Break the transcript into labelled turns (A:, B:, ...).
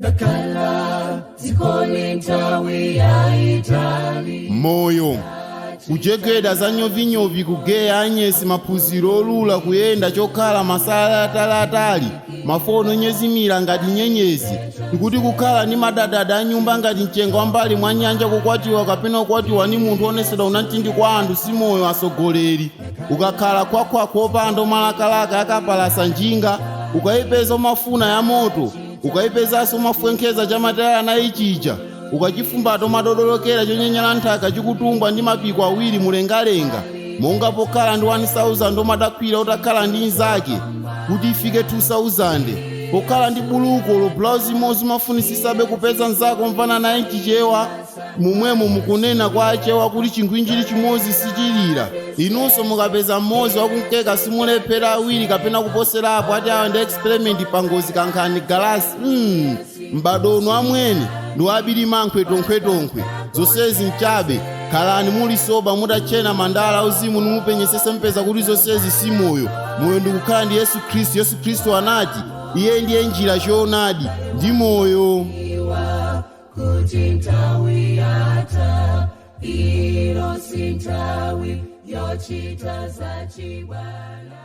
A: Ndakhala dzikoli nthawi yaitali.
B: Moyo kujegeda za nyovinyovi, kugeya anyesi, maphunziro olula, kuyenda chokhala masala ataliatali, mafono onyezimira ngati nyenyezi, ndikuti kukhala ndi madadada a nyumba ngati mchenga wambali mwa nyanja, kukwatiwa kapena kukwatiwa ni munthu onesedwa unamtindi kwa anthu, si moyo asogoleri. Ukakhala khwakhwakhwa opanda umalakalaka akapalasa njinga, ukayipeza umafuna ya moto, ukayipezanso umafwenkheza chamatayala nayichija, ukachifumbata umadodolokera chonyenyala nthaka chikutumbwa ndi mapiko awiri mulengalenga, monga pokhala ndi 1000 umadakwira utakhala ndi nzake kuti ifike 2000, pokhala ndi buluko lobulauzi imodzi umafunisisabe kupeza nzako mvana naye mchichewa momwemo. Mukunena kwa achewa kuti chingwinjiri chimodzi sichilira. Inunso mukapeza mmodzi wakumkeka simulephera awiri kapena kuposerapo, ati awa ndi experiment pangozi kankhani galasi. M'bado uno amwene ndi wabiri mankhwetonkhwetonkwe, zonsezi mchabe. Khalani muli sober, mutachena mandala auzimu, nimupenyesese mpeza kuti zonsezi si moyo. Moyo ndikukhala ndi Yesu Khristu. Yesu Khristu anati iye ndiye njira, choonadi ndi moyo.
A: Kuti nthawi yatha, ino si nthawi yochita zachibwana.